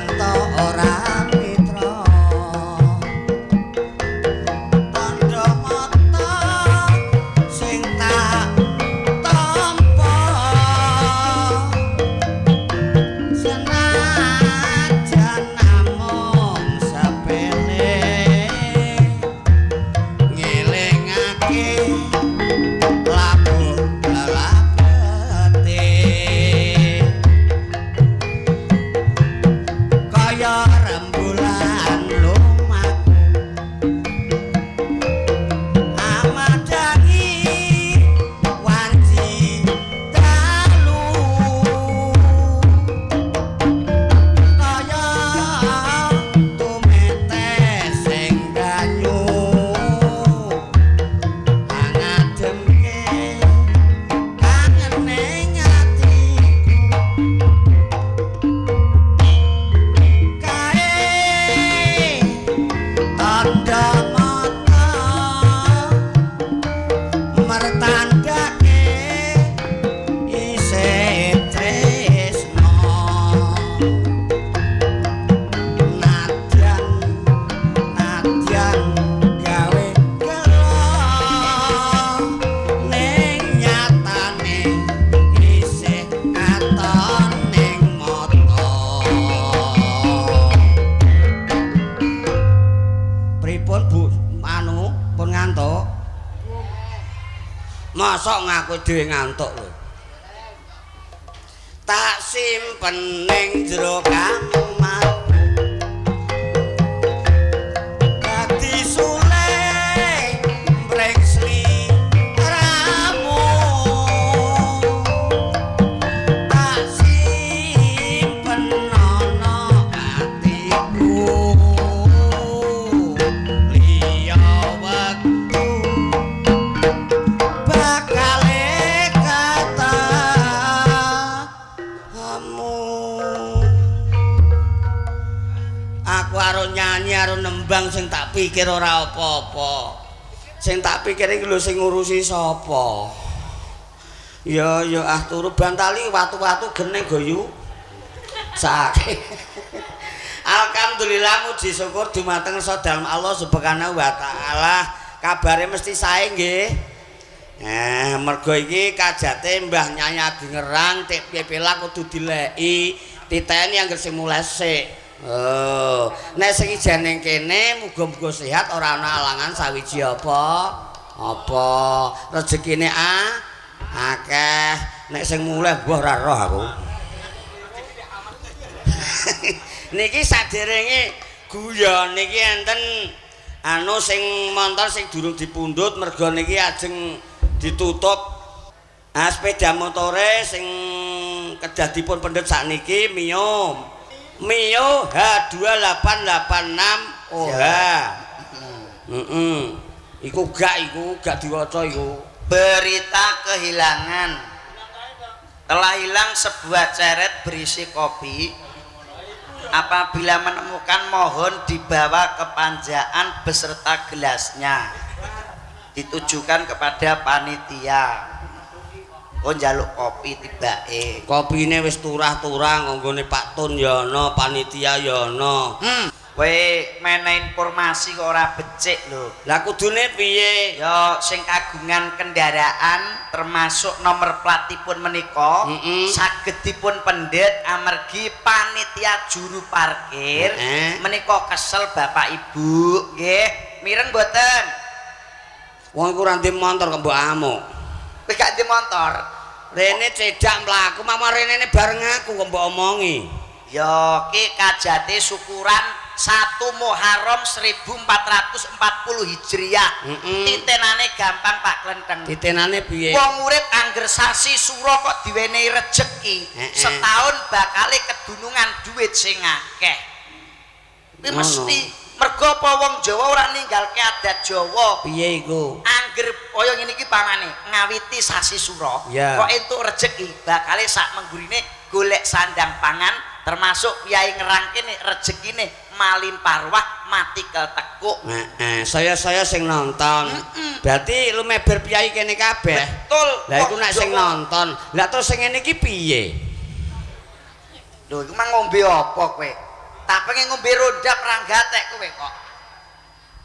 to ora mitra. Tandha mata sing tak tampa, senajan namung sepele, ngelingake labuh lelabete kaya rembulan lumaku amadhangi wanci dalu, kaya tumetes sing banyu angademke kangene atiku. Kae tandha mata mertandake isih tresno, nadyan nadyan gawe gelo, ning nyatane isih katon ning mata. Pripun, Bu? Anu, pun ngantuk? Mosok ngaku dhewe ngantuk lho. Tak simpen ning jero kamar. Dadi sule mring sliramu. Tak simpen ana atiku. Liya wektu bakale katamu. Aku karo nyanyi karo nembang sing tak pikir ora apa-apa. Sing tak pikir iki lho, sing ngurusi sapa? Ya ya, ah, turu bantali watu-watu geneng goyu. Sakit. Alhamdulillah, muji syukur dumateng dalem Allah Subhanahu wa taala. Kabare mesti sae nggih. Eh, mergo iki kajate Mbah Nyai Ageng Ngerang, tik piye kudu dileki, titeni angger sing mulai sik. Oh, nek sing ijen ning kene muga-muga sehat, ora ana alangan sawiji apa apa, rezekine ah akeh. Nek sing mulih, mbah, ora roh aku. Niki saderenge guyon niki enten anu sing montor sing durung dipundhut, mergo niki ajeng ditutup. Ah, sepeda motore sing kedah dipun pendhet sakniki Mio. Mio H2886 OH. Heeh. Iku gak, iku gak diwaca iku. Berita kehilangan. Telah hilang sebuah ceret berisi kopi. Apabila menemukan, mohon dibawa ke Panjaan beserta gelasnya. Ditujukan kepada panitia. Oh, njaluk kopi tibake. Kopine wis turah-turah nggone Pak Tun ya ana, panitia ya ana. Kowe menehi informasi kok ora becik lho. Lah, kudune piye? Ya sing kagungan kendaraan termasuk nomor platipun menika saged dipun pendhet amargi panitia juru parkir menika kesel, Bapak Ibu nggih. Mireng mboten? Wong iku ora ndek montor kok mbok amuk. Kowe gak ndek motor. Rene cedak mlaku, mama rene bareng aku kok mbok omongi. Ya ki kajate syukuran 1 Muharram 1440 Hijriah. Titenane gampang, Pak Klenteng. Titenane piye? Wong urip angger sasi sura kok diwenehi rejeki, setahun bakale kedunungan duit sing akeh. Kuwi Ngono. mesti. Mergo apa? Wong Jawa ora ninggalke adat Jawa. Piye iku? Angger kaya ngene iki pamane ngawiti sasi sura kok entuk rejeki, bakale sak menggurine golek sandang pangan, termasuk piyai Ngerang kene rezekine malimpah ruah, mati tekuk. Heeh, saya-saya sing nonton. Berarti lu meber piyai kene kabeh. Betul. Lah, iku nek sing nonton. Lah, terus sing ngene iki piye? Lho, iku mang ngombe apa kowe? Tak pengen ngombe rondap ra gatek kowe kok.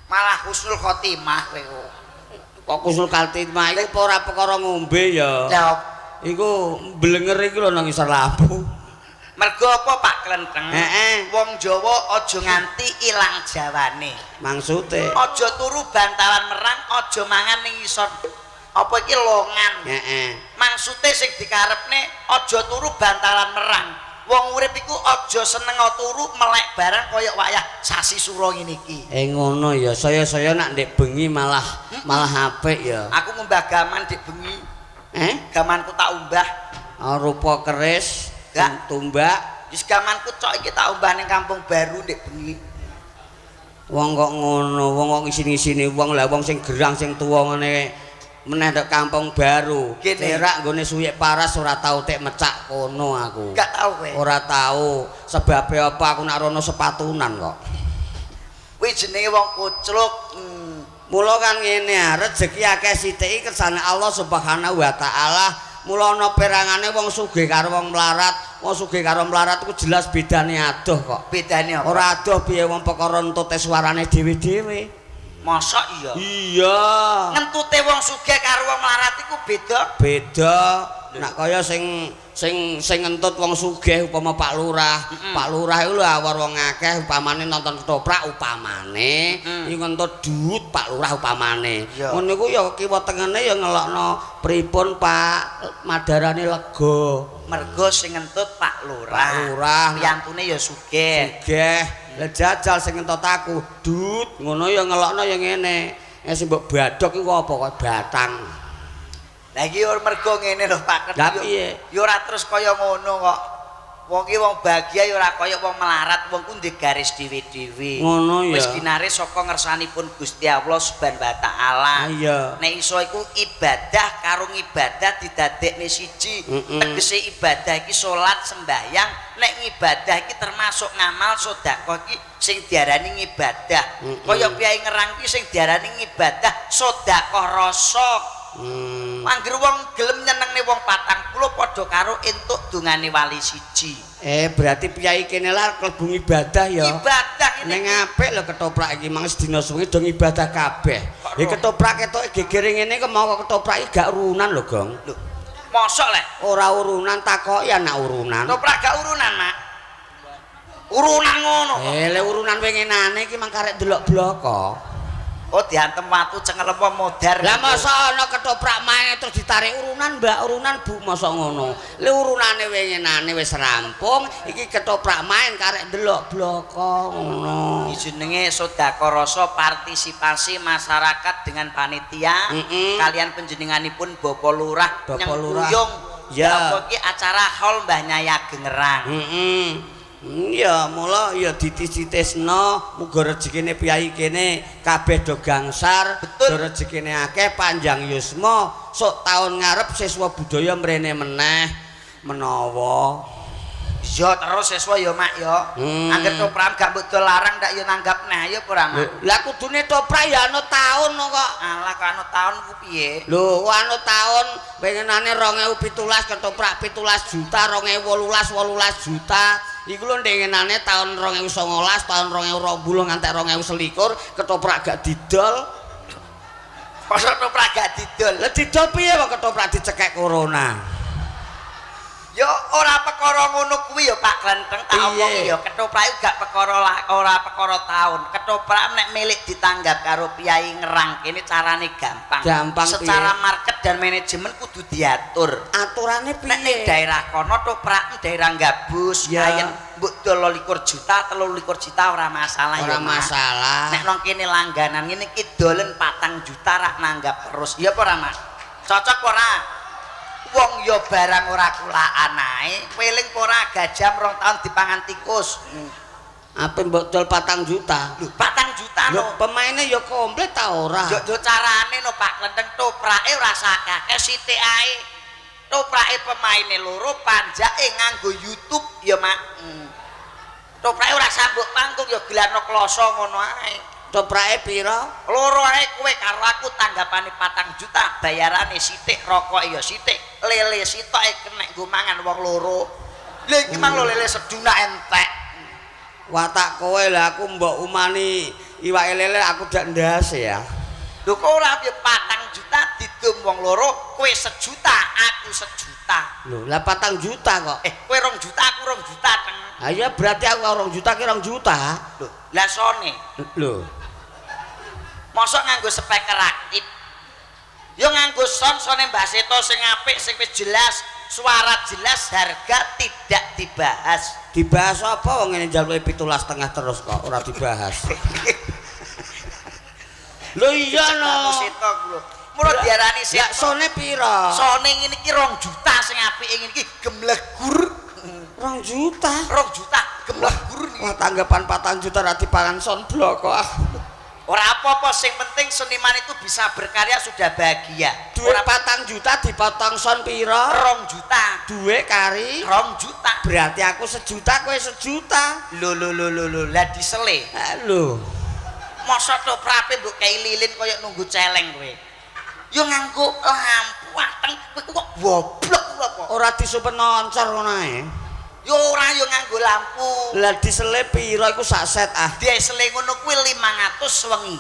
Malah husnul khotimah kowe kok. Kok husnul khotimah iku apa ora perkara ngombe ya? Lah iku blenger iku lho nang ngisor lampu. Mergo apa Pak Klenteng? Heeh. Wong Jawa aja nganti ilang jawane. Maksude aja turu bantalan merang, aja mangan ning ngisor apa iki longan. Heeh. Maksude sing dikarepne aja turu bantalan merang. Wong urip iku aja seneng turu melek barang kaya wayah sasi sura ngene iki. Ngono ya, saya-saya nak ndek bengi malah malah apik ya. Aku ngumbah gaman ndek bengi. Eh? Gamanku tak umbah. Oh, rupa keris, gak tumbak. Wis gamanku cok iki tak umbah ning kampung baru ndek bengi. Wong kok ngono, wong kok ngisin-ngisini wong lah wong sing gerang sing tuwa ngene meneh ndek kampung baru. Cerak nggone suyek paras ora tau tek mecak kono aku. Gak tau kowe. Ora tau. Sebabe apa aku nak rono sepatunan kok. Kuwi jenenge wong kucluk. Mula kan ngene, rezeki akeh sithik iki kersane Allah Subhanahu wa taala. Mula ana perangane wong sugih karo wong melarat. Wong sugih karo melarat iku jelas bedane adoh kok. Bedane apa? Ora adoh piye wong perkara entute suarane dhewe-dhewe. Mosok iya? Iya. Ngentute wong sugih karo wong melarat iku beda? Beda. Nek kaya sing sing sing ngentut wong sugih upama Pak Lurah. Pak Lurah iku lho awor wong akeh upamane nonton ketoprak upamane iku ngentut duit Pak Lurah upamane. Ngono iku ya kiwa tengene ya ngelokno pripun Pak madarane lega. Mergo sing ngentut Pak Lurah. Pak Lurah piyantune ya sugih. Sugih. Lah jajal sing ngentut aku dut ngono ya ngelokno ya ngene. Sing mbok badhok iku apa kok batang. Lah iki yo mergo ngene lho Pak. Lah piye? Ya ora terus kaya ngono kok. Wong ki wong bahagia ya ora kaya wong melarat, wong ku ndek garis dhewe-dhewe. Ngono ya. Wis kinare saka ngersanipun Gusti Allah Subhanahu wa taala. Iya. Nek iso iku ibadah karo ngibadah didadekne siji. Tegese ibadah iki salat sembahyang, nek ngibadah iki termasuk ngamal sedekah iki sing diarani ngibadah. Kaya piyai ngerang iki sing diarani ngibadah sedekah rasa. Angger wong gelem nyenengne wong 40 padha karo entuk dungane wali siji. Berarti piyai kene lah klebu ibadah ya. Ibadah ngene. Ning apik lho ketoprak iki mang sedina suwi do ngibadah kabeh. Ya ketoprak ketoke gegere ngene kok mau ketoprak iki gak urunan lho, Gong. Lho, mosok leh? Ora urunan takoki anak urunan. Ketoprak gak urunan, Mak. Urunan ngono kok. Le urunan winginane iki mang karek delok bloko. Oh, diantem watu cengel apa modar. Lah masa ana ketoprak main terus ditarik urunan, Mbak, urunan Bu, masa ngono. Le urunane winginane wis rampung, iki ketoprak main karek ndelok bloko ngono. Iki jenenge sedekah rasa partisipasi masyarakat dengan panitia. Kalian panjenenganipun Bapak Lurah Bapak Lurah. nyengkuyung. Ya. Apa iki acara haul Mbah Nyai Ageng Ngerang. Iya, mula ya ditis-titisno muga rezekine piyai kene kabeh do gangsar, do rezekine akeh panjang yusma, sok taun ngarep siswa budaya mrene meneh menawa. Iya terus siswa ya Mak ya. Angger toprak gak mbok dol larang ndak ya nanggap neh ayo apa ora Mak? Lah kudune toprak ya ana taun kok. Alah kok ana taun ku piye? Lho, ana taun pengenane 2017 ketoprak 17 juta, 2018 18 juta. Iku lho ndengenane taun 2019, taun 2020 ngantek 2021 ketoprak gak didol. Masa ketoprak gak didol? Lah didol piye kok ketoprak dicekek corona? Ya ora perkara ngono kuwi ya Pak Klenteng, tak omong ya ketoprak iku gak perkara ora perkara taun. Ketoprak nek milik ditanggap karo piyai ngerang kene carane gampang. Gampang secara piye? Market dan manajemen kudu diatur. Aturane piye? Nek ning daerah kono toprak daerah Gabus, Kayen mbok dol 22 juta, 23 juta ora masalah ora ya. Ora masalah. Nek nang kene langganan ngene iki dolen 4 juta rak nanggap terus. Iya apa ora Mas? Cocok ora? Wong ya barang ora kulaan ae, weling ora gajah rong taun dipangan tikus. Ape mbok dol 4 juta? Lho, 4 juta lho. No. Pemaine ya komplit ta ora? Yo yo carane no Pak Klenteng toprake ora sakake sithik ae. Toprake pemaine loro panjake nganggo YouTube ya Mak. Toprake ora sambuk panggung ya gelarno kloso ngono ae. Toprake pira? Loro ae kowe karo aku tanggapane 4 juta, bayarane sithik, rokok ya sithik, lele sitoke kenek nggo mangan wong loro. Lha iki mang lho lele seduna entek. Watak kowe lah aku mbok umani iwake lele aku dak ndase ya. Lho kok ora piye 4 juta didum wong loro, kowe 1 juta, aku 1 juta. Lho, lah 4 juta kok. Eh, kowe 2 juta, aku 2 juta, Teng. Ha iya berarti aku 2 juta ki 2 juta. Lho, lah sone. Lho, Mosok nganggo speaker aktif. Yo nganggo sound sone Mbah Seto sing apik, sing wis jelas, suara jelas, harga tidak dibahas. Dibahas apa wong ngene njaluke 17,5 terus kok ora dibahas. Lho iya no. Seto ku lho. Mula diarani Ya Seto. Sone pira? Sone ngene iki 2 juta sing apike ngene iki gemlegur. 2 juta. 2 juta gemlegur niki. Wah, tanggapan 4 juta ra dipangan sound blok kok. Ah. Ora apa-apa, sing penting seniman itu bisa berkarya sudah bahagia. Duit 4 juta dipotong sound pira? 2 juta. Duit kari 2 juta. Berarti aku 1 juta, kowe 1 juta. Lho lho lho lho lho, lah disele. Eh, lho. Mosok toprape mbok kei lilin kaya nunggu celeng kowe. Yo nganggo lampu ateng, kowe kok goblok ku apa? Ora disupen noncor ngono ae. Yo ora yo nganggo lampu. Lah disele pira iku sak set ah? Diesele ngono kuwi 500 wengi.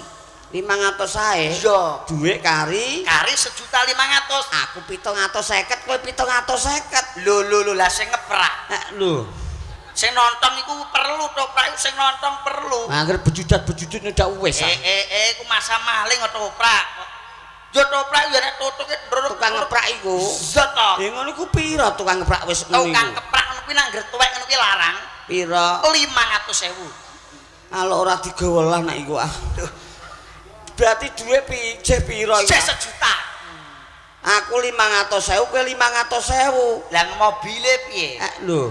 500 ae. Iya. Duit kari Kari 1.500.000. Aku 750, kowe 750. Lho lho lho, lah sing ngeprak. Eh, lho. Sing nonton iku perlu toprak iku sing nonton perlu. Angger bejujat-bejujut ndak wis ah. Eh eh eh iku masa maling kok toprak. Yo toprak yo nek tutuke Tukang ngeprak iku. Iya to. Ya ngono iku pira tukang ngeprak wis ngono Tukang iku? keprak ngono kuwi nang tuwek ngono kuwi larang. Pira? 500.000. Alo ora digawa lah nek iku ah. Berarti duit jeh pira iku? Jeh 1 juta. Aku 500.000, kowe 500.000. Lah mobile piye? Eh, lho.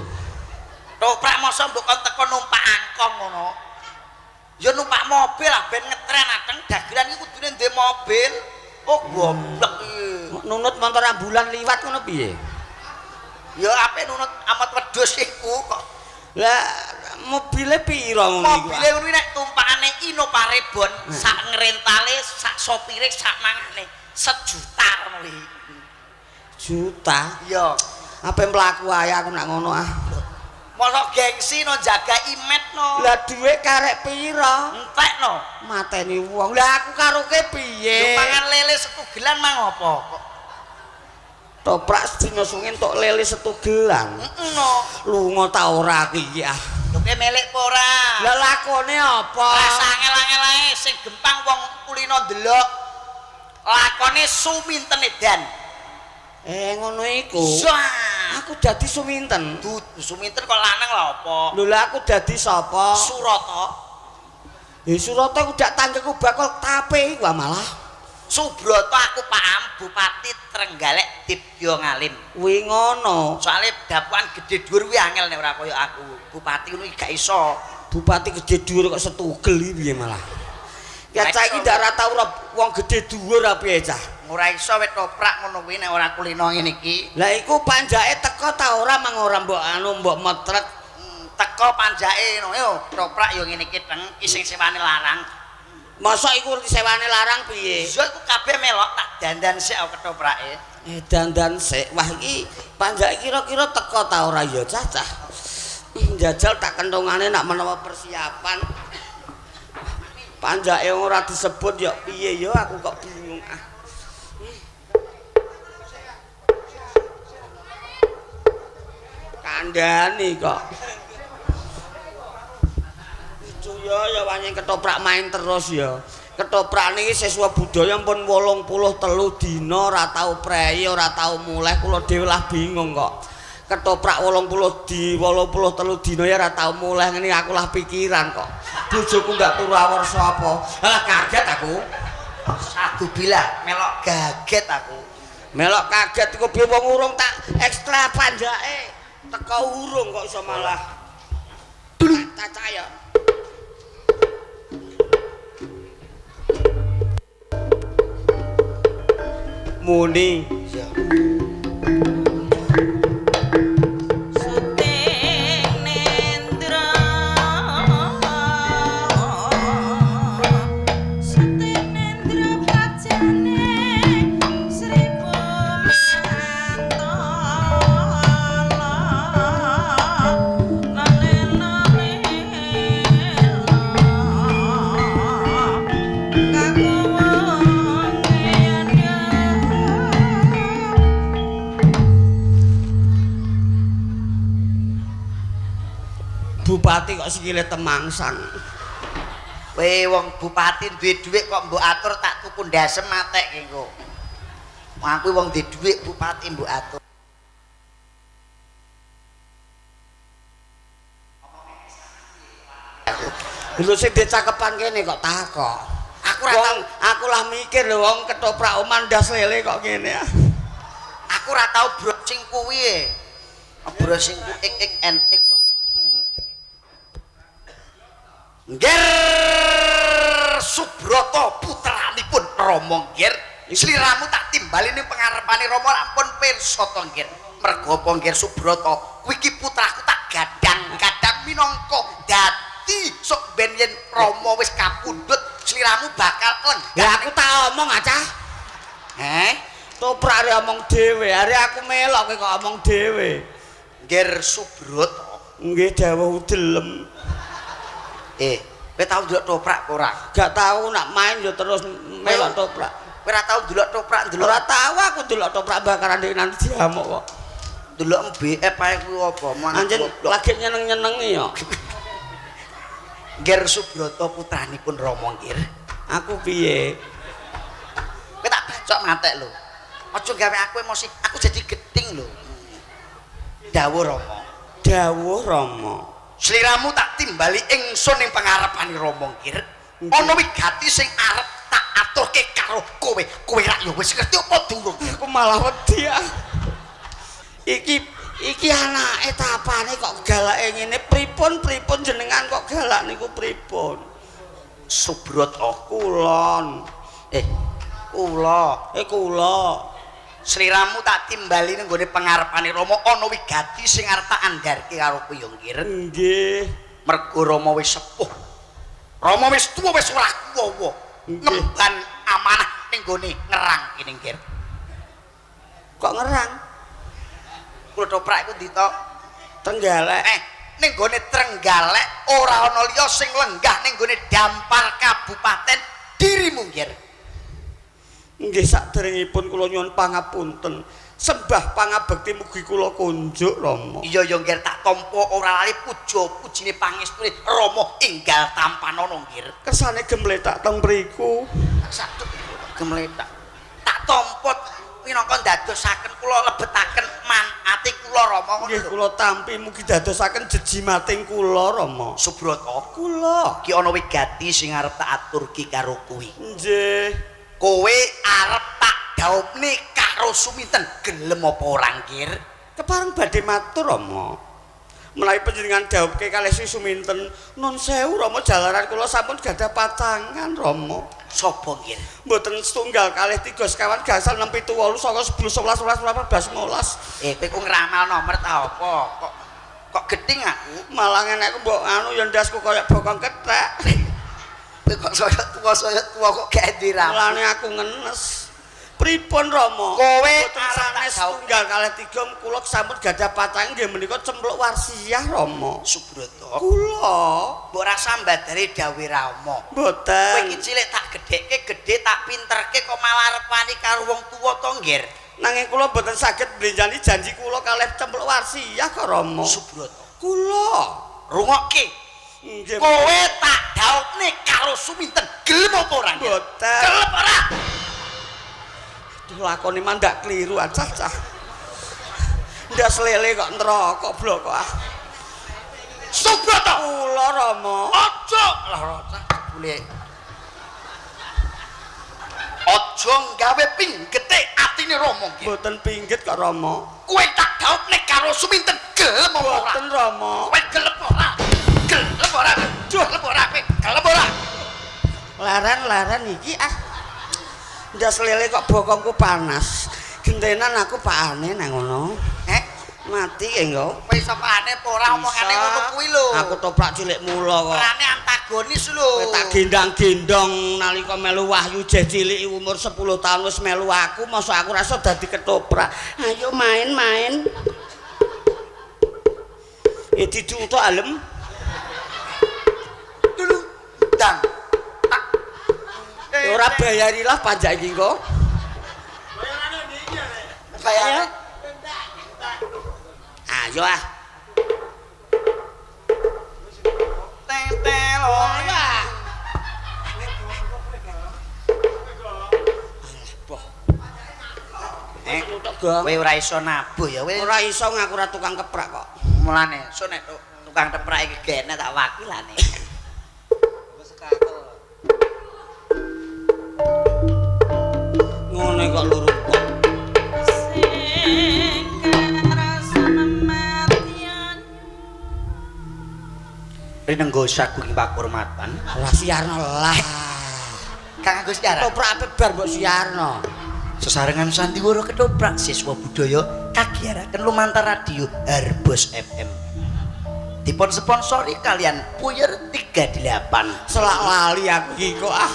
Toprak mosok mbok kon teko numpak angkong ngono. Ya numpak mobil lah ben ngetren ateng dagelan iki kudune ndek mobil. Oh goblok iki. Nunut motor ambulan liwat ngono piye? Ya ape nunut amat wedhus iku kok. Lah mobile pira ngono iku? Mobile ngono nek tumpakane Innova Reborn sak ngrentale, sak sopire, sak mangane 1 juta ngono iki. Juta. Iya. Ape mlaku ae aku nak ngono ah. Mosok gengsi no jaga imet no. Lah dhuwit karek pira? Entek no. Mateni wong. Lah aku karoke piye? Yo mangan lele setugelan mang apa kok? Toprak sedina sungi entuk lele setugelan. Heeh no. Lunga ta ora aku iki ah. Lho kowe melek apa ora? Lah lakone apa? Rasa angel-angel ae sing gempang wong kulino ndelok. Lakone suminten edan. Eh ngono iku. Wah. Aku dadi suminten. Dudu suminten kok lanang lha apa? Lho lah aku dadi sapa? Surata. Eh Surata iku dak tanggeku bakal tape iku ah malah. Subrata aku paham Bupati Trenggalek Dibya Ngalim. Kuwi ngono. Soale dapukan gedhe dhuwur kuwi angel nek ora kaya aku. Bupati ngono iki gak iso. Bupati gedhe dhuwur kok setugel iki piye malah. Ya cah iki ndak ora tau wong gedhe dhuwur apa piye cah? Ora iso wit toprak ngono kuwi nek ora kulino ngene iki. Lah iku panjake teko ta ora mang ora mbok anu mbok metrek. Teko panjake ngono yo toprak yo ngene iki teng iki sing sewane larang. Mosok iku sewane larang piye? Iya iku kabeh melok tak dandan sik aku ketoprake. Eh dandan sik. Wah iki panjake kira-kira teko ta ora ya cah cah. Jajal tak kentongane nak menawa persiapan. Panjake ora disebut ya piye ya aku kok bingung ah. Kandhani kok. Lucu ya ya wani ketoprak main terus ya. Ketoprak niki siswa budaya pun 83 dina ora tau prei, ora tau mulih, kula dhewe lah bingung kok. Ketoprak 80 di 83 dina ya ora tau mulih ngene aku lah pikiran kok. Bojoku ndak turu awor sapa? Alah kaget aku. Satu bilah melok kaget aku. Melok kaget iku piye wong urung tak ekstra panjake. Teko urung kok iso malah. Cacah ya. Muni. Iya. Suting nendra, suting nendra prajane seribu mantala nale nale. bupati kok sikile temangsang. Kowe wong bupati duwe dhuwit kok mbok atur tak tuku ndasem matek engko. Aku wong duwe dhuwit bupati mbok atur. Lho sing dicakepan kene kok takok. Aku ora tau, aku lah mikir lho wong ketoprak oman ndas lele kok ngene. Aku ora tau browsing kuwi e. Browsing ku XXNX kok. Ngger Subroto putranipun Rama Ngger, sliramu tak timbali ning pengarepane Rama ampun pirsa to Ngger. Mergo apa Ngger Subroto kuwi iki putraku tak gadang-gadang minangka dadi sok ben yen Rama wis kapundhut sliramu bakal lenggah. Lah aku tak omong acah. Heh? Toprak arek omong dhewe, arek aku melok kowe kok omong dhewe. Ngger Subroto. Nggih dawuh delem. Kowe tau ndelok toprak apa ora? Gak tau nak main ya terus melok toprak. Kowe ora tau ndelok toprak ndelok. Ora tau aku ndelok toprak bakaran ndek nanti diamuk kok. Ndelok MBF ae kuwi apa? Anjen lagi nyeneng-nyenengi ya. Ngger Subroto putranipun Rama Ngger. Aku piye? Kowe tak bacok matek lho. Aja gawe aku emosi, aku jadi geting lho. Dawuh Rama. Dawuh Rama. Sliramu tak timbali ingsun ing pangarepane Rama Ngger. Ana wigati sing arep tak aturke karo kowe. Kowe rak ya wis ngerti apa durung? Aku malah wedi ah. Iki anake tapane kok galake ngene. Pripun jenengan kok galak niku pripun? Subroto kulon. Kula. Kula. Sliramu tak timbali ning nggone pangarepane Rama ana wigati sing arep tak andharke karo kowe ya Ngger. Nggih. Mergo Rama wis sepuh. Rama wis tuwa wis ora kuwawa. Ngemban amanah ning nggone ngerang kene Ngger. Kok ngerang? Kula toprak iku ndi to? Trenggalek. Ning nggone Trenggalek ora ana liya sing lenggah ning nggone dampar kabupaten dirimu Ngger. Nggih saderengipun kula nyuwun pangapunten. Sembah pangabekti mugi kula kunjuk Rama. Iya ya Ngger tak tampa ora lali puja pujine pangestune Rama enggal tampanana Ngger. Kersane gemletak teng mriku. Saduk gemletak. Tak tampa minangka ndadosaken kula lebetaken man ati kula Rama ngono. Nggih kula tampi mugi dadosaken jejimating kula Rama. Subroto kula iki ana wigati sing arep tak aturke karo kowe. Nggih. Kowe arep tak daupne karo Suminten gelem apa ora Ngger? Kepareng badhe matur Rama. Menawi panjenengan daupke kalih Sri Suminten, nun sewu Rama jalaran kula sampun gadah pacangan Rama. Sapa Ngger? Mboten setunggal kalih 3 sekawan gangsal 6 7 8 9 10 11 12 13 15. Kowe ku ngramal nomor ta apa? Kok gething aku? Malah enekku mbok anu ya ndasku kaya bokong kethek. Kowe kok saya tuwa kok gak diramal. Mulane aku ngenes. Pripun Rama? Kowe sanes tunggal kalih 3 kula sampun gadah pacangan nggih menika cempluk warsiah Rama. Subroto. Kula mbok rasa mbadare dawuh Rama. Mboten. Kowe iki cilik tak gedhekke, gedhe tak pinterke kok malah arep wani karo wong tuwa to Ngger. Nanging kula mboten saged mblenjani janji kula kalih cempluk warsiah kok Rama. Subroto. Kula rungokke. Nggih. Kowe tak daupne karo Suminten gelem apa ora? Mboten. Gelem ora? Duh lakone mandak kliru acah cah. Ndas lele kok neraka blok kok ah. Subroto kula Rama. Aja lah cah jebule. Aja gawe pinggete atine Rama nggih. Mboten pingget kok Rama. Kowe tak daupne karo Suminten gelem apa ora? Mboten Rama. Kowe gelem ora? Gelem ora? Gelem ora kowe? Gelem ora? Leren-leren iki ah. Ndas lele kok bokongku panas. Gentenan aku pakane nang ngono. Heh, mati engko. Kowe iso pakane apa ora omongane ngono kuwi lho. Aku toprak cilik mula kok. Perane antagonis lho. Kowe tak gendang-gendong nalika melu Wahyu jeh cilik umur 10 tahun wis melu aku, mosok aku rasa dadi ketoprak. Ayo main-main. Didutuk alem. Dulu dang. Ora bayarilah pajak iki engko. Bayarane ndi iki, Rek? Bayarane. Ayo ah. Gong. Kowe ora iso nabuh ya kowe. Ora iso ngaku ora tukang keprak kok. Mulane sok nek tukang keprak iki gene tak wakilane. Ngono kok luru kok. Sing karasa mematyan. Rinenggo sagung pakurmatan. Ora siarno lah. Kang Agus Siaran. Ketoprak ape bar mbok siarno. Sesarengan sandiwara ketoprak siswa budaya kagiaraken lumantar radio Harbos FM. Dipun sponsori kalian Puyer 38. Selak lali aku iki kok ah.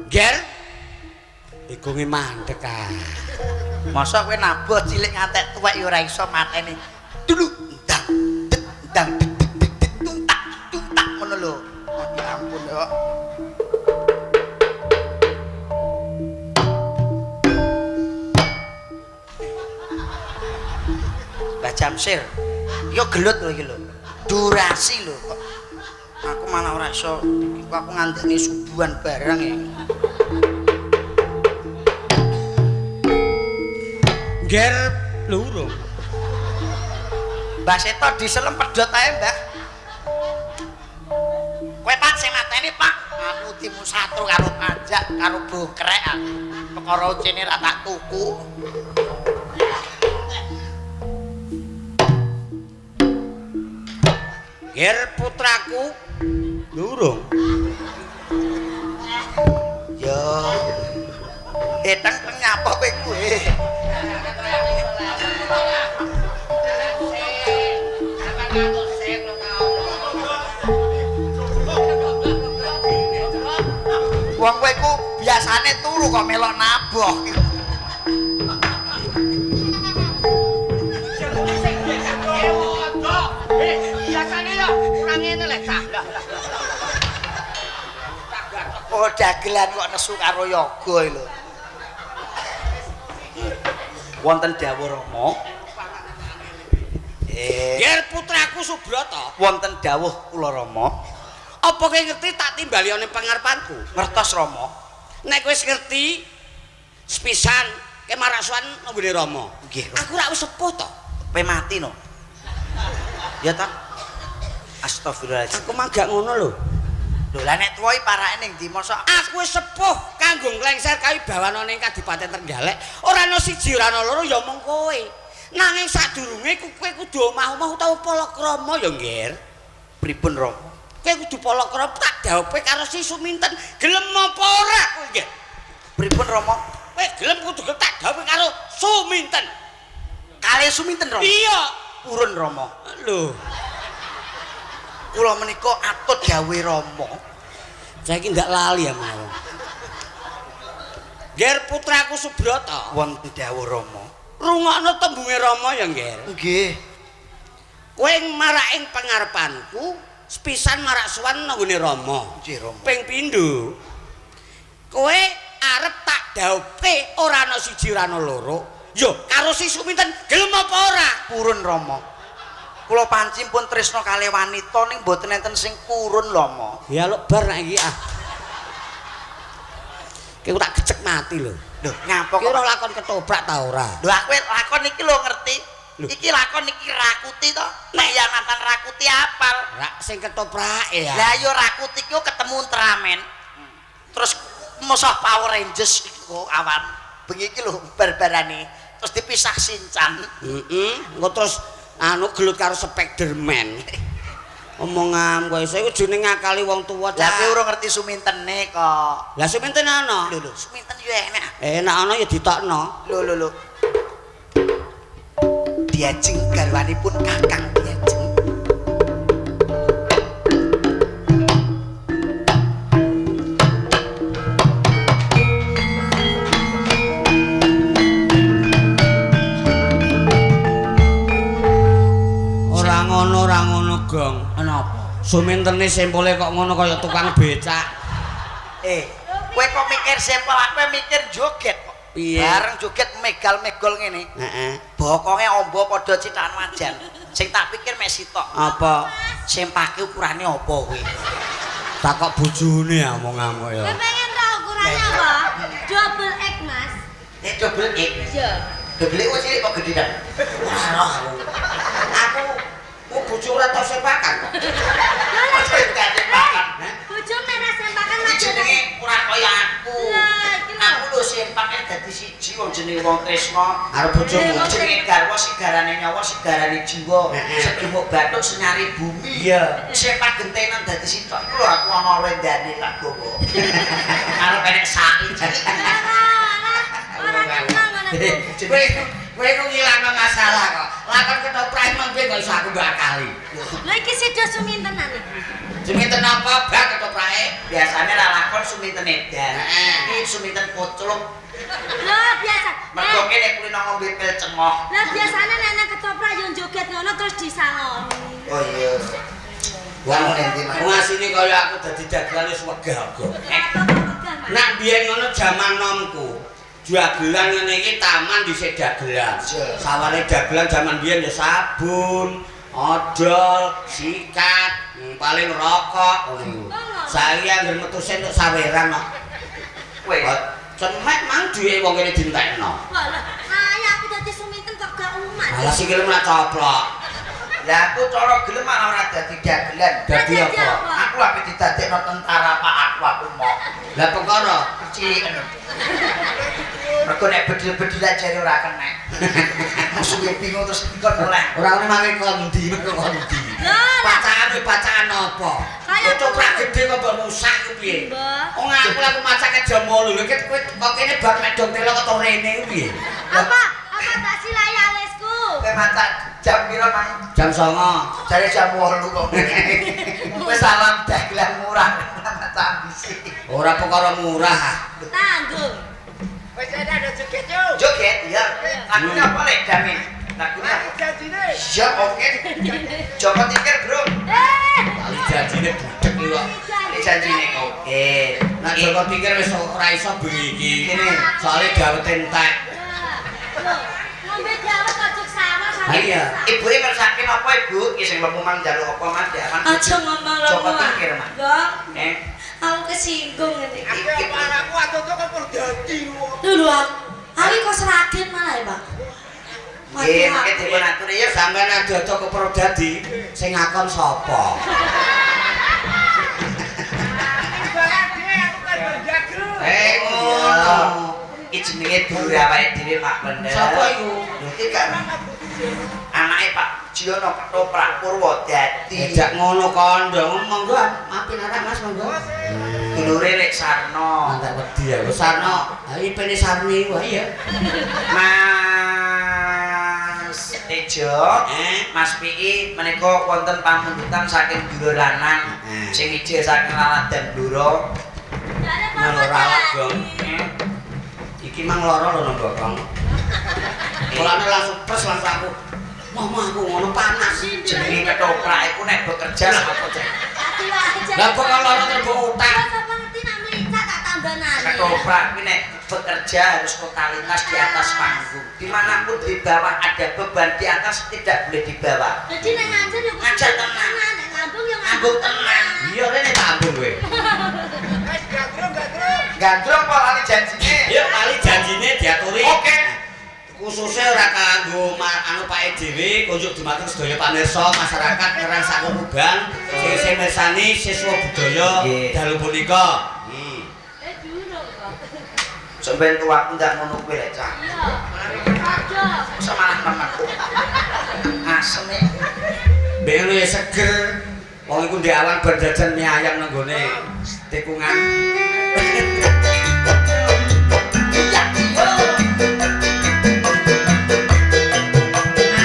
Ger. Ikunge mandek ah. Masa kowe nabuh cilik ngantek tuwek ya ora iso mateni. Dulu ndang det ndang det det det det tuntak tuntak ngono lho. Oh, ya ampun ya. Mbah Jamsir, yo gelut lho iki lho. Durasi lho kok. Aku malah ora iso, iki aku ngandani subuhan barang ya. Ger lurung. Mbah Seto diselem pedhot ae, Mbah. Kowe Pak sing mateni, Pak. Aku dimu satru karo pajak karo bongkrek aku. Perkara ucine ra tak tuku. Ger putraku lurung. Yo. Eteng teng nyapa kowe kuwe. Wong kowe ku biasane turu kok melok naboh. Biasane ya ora ngene lek cah. Oh dagelan kok nesu karo yoga iki lho. Wonten dawuh Rama. Ger putraku Subrata, Wonten dawuh kula Rama. apa kowe ngerti tak timbali ana pangarepanku? Ngertos Rama. Nek kowe wis ngerti sepisan ke marak sowan nggone Rama. Nggih, Rama. Aku rak wis sepuh to. Kowe mati no. Ya ta? Astagfirullahaladzim. Aku mah gak ngono lho. Lho lah nek tuwa iki parake ning ndi mosok Aku wis sepuh kanggo nglengser kawibawan ana ing Kadipaten Trenggalek. Ora ana siji ora ana loro ya mung kowe. Nanging sadurunge ku kowe kudu omah-omah utawa palakrama ya, Nger. pripun Rama? Kowe kudu palakrama tak dhawuhe karo si Suminten. Gelem apa ora kowe, Nger? Pripun Rama? Kowe gelem kudu tak dhawuhe karo Suminten. Kalih Suminten Rama. Iya. Purun Rama. Lho, Kula menika atut dawuhe Rama. saiki ndak lali ya menawa. Nger putraku Subrata, Wonten dawuh Rama. rungokno tembunge Rama ya, Nger. Nggih. Kowe marak ing pangarepanku, sepisan marak sowan nang nggone Rama. Nggih Rama. Ping pindho. Kowe arep tak dhawuhke ora ana siji ora ana loro. Yo karo si Suminten gelem apa ora? Purun Rama. Kula panci pun tresna kalih wanita ning mboten enten sing purun Rama. Ya lho bar nek iki ah. Ki tak gecek mati lho. Lho ngapa Ki kok ora lakon ketoprak ta ora? Lho aku lakon iki lho ngerti. Lho. Iki lakon iki Rakuti to. Pengkhianatan Rakuti apal. Rak sing ketoprake ya. Lah yo Rakuti ku ketemu Ultraman. Terus musuh Power Rangers iku awan. Bengi iki lho barbarane. Terus dipisah Shinchan. Heeh, engko terus anu gelut karo Spiderman. Omongan kowe iso iku jenenge ngakali wong tuwa Lah kowe urung ngerti Sumintene kok. Lah Suminten ana. Lho lho, Suminten yo enak. Enak ana ya ditokno. Lho lho lho. Diajeng garwanipun Kakang Diajeng. Ora ngono, Gong. Ana apa? Sumintene sempole kok ngono kaya tukang becak. Eh, kowe kok mikir sempol, aku mikir joget kok. Piye? Bareng joget megal-megol ngene. Heeh. Bokonge amba padha cithakan wajan. Sing tak pikir mek sitok. Apa? Sempake ukurane apa kuwi? Takok bojone omong-omong ya. Kowe pengen tau ukurannya apa? Double X, Mas. Eh, double X. Iya. Double X cilik kok gedhe ta? Ora roh aku. Aku ku bojo ora tau sepakan kok. Sempakan. Bojo merah sempakan Iki aja. jenenge ora kaya aku. Lah, iki lho. Aku lho sempake dadi siji wong jenenge wong tresna. Arep bojomu. Jenenge garwa sigarane nyawa, sigarane jiwa, sedumuk bathuk senyari bumi. Iya. Sempak gentenan dadi sitok. Iku lho aku ana rendane tak gowo. Arep enek sak iki. Ora kenal ngono kuwi. Kowe kowe ku ngilangno masalah kok. Lakon ketoprak emang piye kok iso aku mbak akali. Lha iki sida sumintenan iki. Suminten apa bak ketoprake? Biasane ra lakon suminten edan. Heeh. Iki suminten kocluk. Lho biasa. Mergo kene kulino ngombe pil cengoh. Lah biasane nek nang ketoprak yo joget ngono terus disangoni. Oh iya. Wong endi, Mas? Wong asine kaya aku dadi dagelan wis wegah kok. Apa kok wegah, Mas? Nak biyen ngono jaman nomku. Dagelan ngene iki taman dhisik dagelan. Sawane dagelan jaman biyen ya sabun, odol, sikat, paling rokok ngono iku. Saiki anggere metu sen tok saweran kok. Kowe Cemek mang duwe wong kene dintekno. Walah, ayo aku dadi suminten kok gak umat. Alah sikile malah coplok. Lah aku cara gelem malah ora dadi dagelan. Dadi apa? Aku ape didadekno tentara Pak aku mau. Lah perkara Keciliken. Mergo nek bedil-bedilan jare ora kena. Musuhe bingung terus dikon mulai. Ora ngene mangke kondi, kok kondi. Lah, Pacaan kuwi pacaan apa? Kaya Ketoprak gede kok mbok rusak ku piye? Mbah. Wong aku lha aku macake jam 8 lho iki kowe kok kene bar medong telo kok rene ku piye? Apa? Apa tak silai alisku? Kowe macak jam pira, Mang? Jam 09.00. Jare jam 8 kok. Wis salam dagelan murah, macak ambisi. Ora perkara murah. Tanggung. Wis ada joget yo. Joget, iya. Lagunya apa lek Damin? Lagunya apa? Janjine. Iya, oke. Joko Tingkir, Bro. Eh, Kali janjine budek iki kok. Ini janjine. Oke. Nek Joko Tingkir wis ora iso bengi iki. Kene. Soale dawet entek. Loh, ngombe dawet ojo sawah Ha iya. Ibu e ngersake napa, Ibu? Ki sing lemu mang njaluk apa, Mas? Dak Aja ngomong lemu. Joko Tingkir, Mas. Mbak, Eh, aku kesinggung ngene iki. Aku apa aku atuh kok dadi wong. Lho aku. Aku kok seragen malah ya, Pak. Nggih, mangke dipun aturi ya. Sampeyan ado-ado ke Purwodadi sing ngakon sapa? Aku kan berjago. Eh ngono. Iki jenenge dulur awake dhewe Pak Bener. Sapa iku? Lho iki kan anake Pak Jiono Ketoprak Purwodadi. Ejak ngono kandha monggo maafin arek Mas monggo. Dulure Lek Sarno. Mantap wedi aku Sarno. Ha ipene Sarni wae ya. Mas Tejo, Eh. Mas Pii menika wonten pamundutan saking dulur lanang sing ijil saking Laladan Blora. Ngono rawat, Gong. Iki mang lara lho nang bokong. Mulane langsung pres langsung aku. Moh moh aku ngono panas. Jenenge ketoprak iku nek bekerja lah apa jenenge? Lah kok lara terus mbok utak. Sapa ngerti nak mlicak tak tambah nane. Ketoprak kuwi nek bekerja harus totalitas di atas panggung. Dimanapun di bawah ada beban, di atas tidak boleh dibawa. Jadi nek ngajar yo kudu Ngajar tenang. Nek ngambung yo Ngambung tenang. Iya rene tak ambung kowe. Wis gandrung gandrung. Gandrung apa lali janjine? Yuk kali janjine diaturi. Oke. Khususnya ora kanggo anu pake dhewe kunjuk dumateng sedaya pamirsa masyarakat ngerang sakukuban sing sing mirsani siswa budaya dalu punika. Eh durung kok. Sampeyan tuaku ndak ngono kuwi lek cah. Iya. Aja. Masa malah nemen. Asem e. Mbek lu ya seger. Wong iku ndek awan bar jajan mie ayam nang gone tikungan.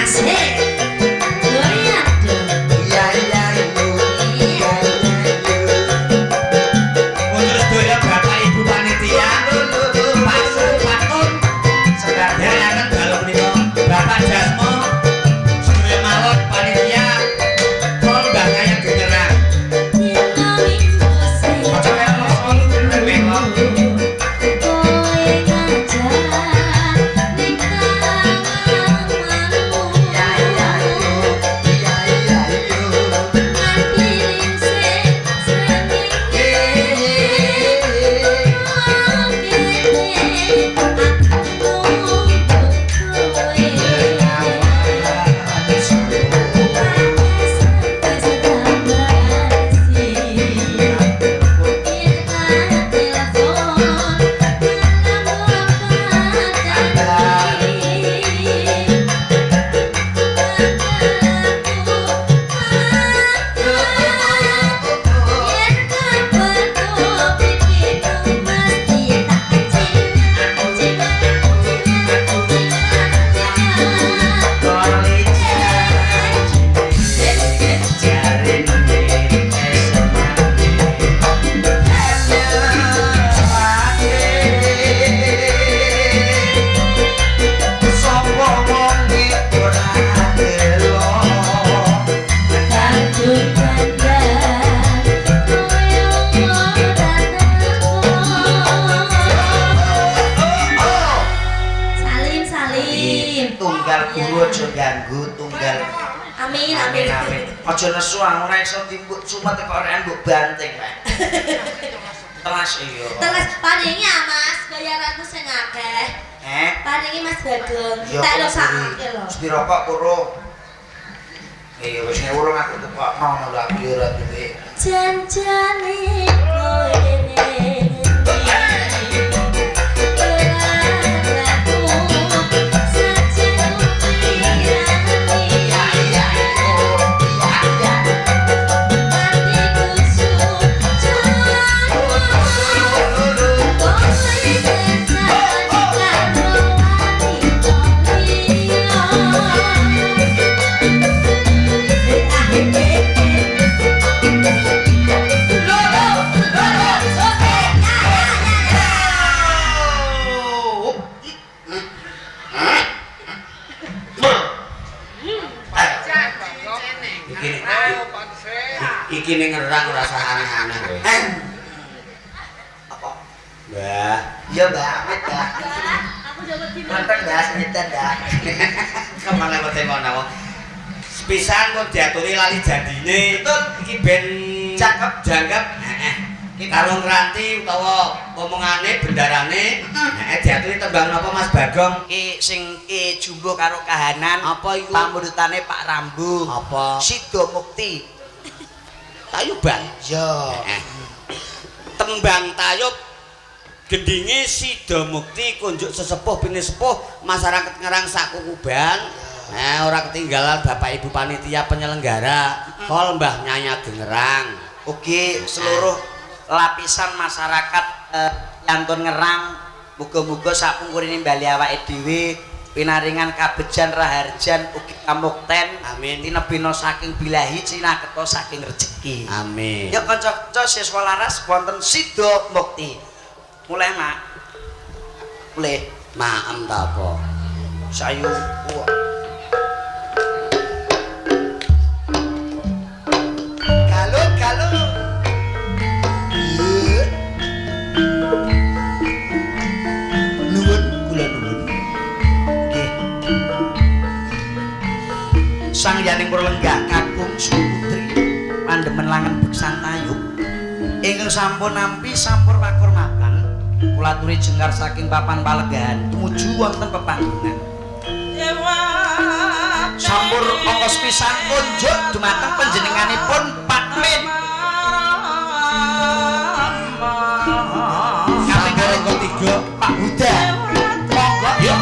Asik. Goyang dong. Iya iya iya. Iya Kunjuk sedaya bapak ibu panitia, Pak Supatun, sedaya dalu punika Bapak Jasmo, sedaya mawon panitia, Pol Mbah Kaya Gengerang. Dina minggu sing. Aja kaya Guru aja ganggu tunggal. Amin amin. Amin. Aja nesu aku ora iso timbuk sumet kok ora mbok banting, Pak. Telas iya. Telas paringi ya Mas, bayaranku sing akeh. Eh? Paringi Mas Bagong. Iya, Tak lho kok sakake lho. Wis dirokok urung. Iya wis nek urung aku tukokno ngono lho aku ora duwe. Janjane kowe ning Iki ning ngerang ora usah aneh-aneh kowe. Apa? Mbah, Iya, Mbak, amit, Mbak. Aku jawab di Manteng, Mbak, senyetan, Mbak. kemana kowe ngono? Sepisan kok diaturi lali jandine. Betul. Iki ben Jangkep. jangkep. Heeh. Karo ngranti utawa omongane bendarane, heeh diaturi tembang napa Mas Bagong? Ki sing ki jumbo karo kahanan. Apa iku? Pamundhutane Pak Rambu. Apa? Sida Mukti. Tayuban. Iya. Heeh. Tembang tayub gendinge sida mukti kunjuk sesepuh pinisepuh masyarakat ngerang sak kukuban. Ora ketinggalan Bapak Ibu panitia penyelenggara Kol Mbah Nyai Ageng Ngerang. Ugi seluruh lapisan masyarakat yantun ngerang muga-muga sapungkurine bali awake dhewe pinaringan kabejan raharjan ugi kamukten. Amin. Tinebina saking bilahi cinaketa saking rejeki. Amin. Ya kanca-kanca siswa laras wonten Sida Mukti. Mulai Mak. Mulai Maem ta apa? sayu. Wah. Galuh galuh. Nuwun kula nuwun. Nggih. Sang Yaning Purlenggah kakung Suputri pandemen langen beksan tayub ingkang sampun nampi sampur pakurmatan kula aturi jengkar saking papan palegahan tumuju wonten pepanggungan. Sampur ongkos pisan kunjuk dumateng panjenenganipun Pak Min. Kaping Sampur angka 3 Pak Huda. Monggo Yo.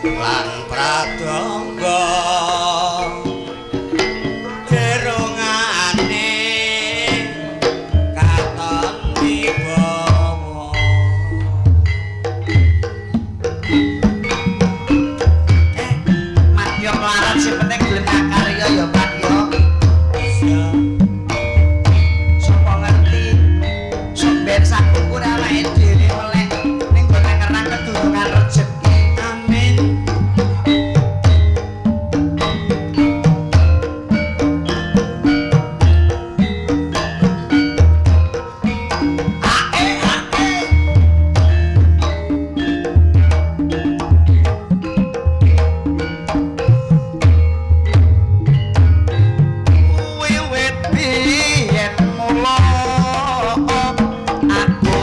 Lan pradangga jerongane katon wibawa. Madya melarat sing penting gelem ngakarya ya Pak ya. Iya. Sapa ngerti sok ben sakukure awake dhewe melek ning gone ngerang kedunungan rejeki. Amin. Ae ae. Wiwit biyen mula aku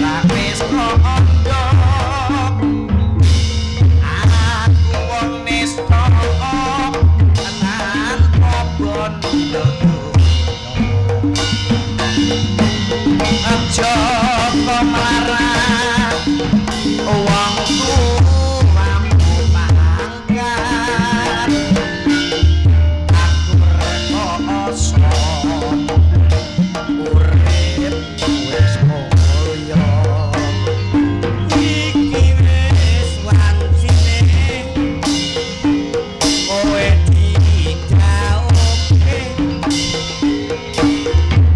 ra wis kandha, aku wong nista tanpa bondo. Aja melarat wong tuamu pangkat, aku rekoso urip wis mulya. Iki wis wancine kowe dijauhke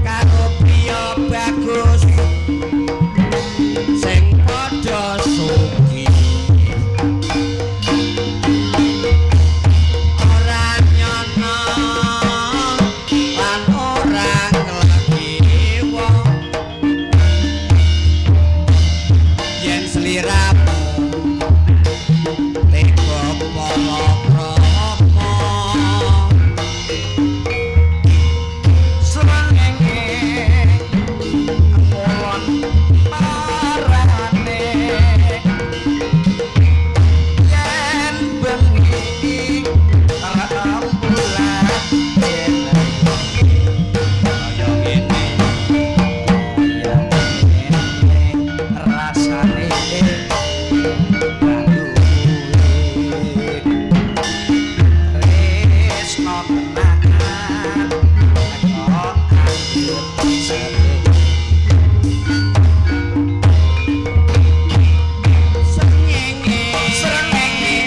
karo priya bagus sing padha sugih, ora nyono lan ora klegiwa yen sliramu tega palakrama. Srengenge ngulon parane, yen bengi rembulan Kaya ngene, kaya ngene rasane randuwe tresno tenan kok anggep sedih. Srengenge, Srengenge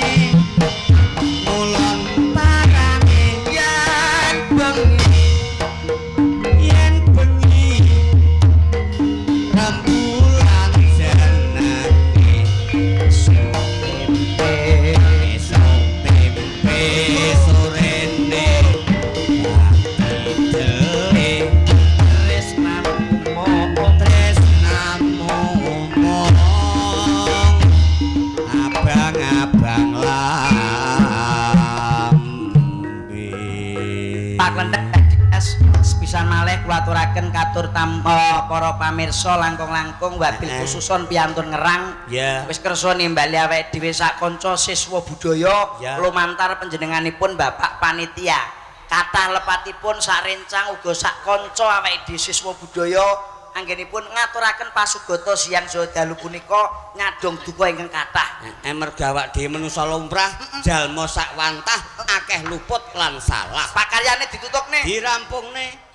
ngulon parane, yen bengi, yen bengi rembulan jenenge tempe esuk tempe sorene dadi tresnamu mong tresnamu mung abang-abang lambe. Pak Klendek sepisan malih kula aturaken katur para pamirsa langkung-langkung wabil khususon piantun ngerang. Ya. Wis kersa nimbali awake dhewe sak kanca siswa budaya lumantar panjenenganipun Bapak Panitia. Kathah lepatipun sak rencang uga sak kanca awake dhewe siswa budaya anggenipun ngaturaken pasugata siang saha dalu punika nyadong duka ingkang kathah. Merga awak dhewe manusa lumrah, jalma sak wantah, akeh luput lan salah. Pakaryane ditutukne. Dirampungne.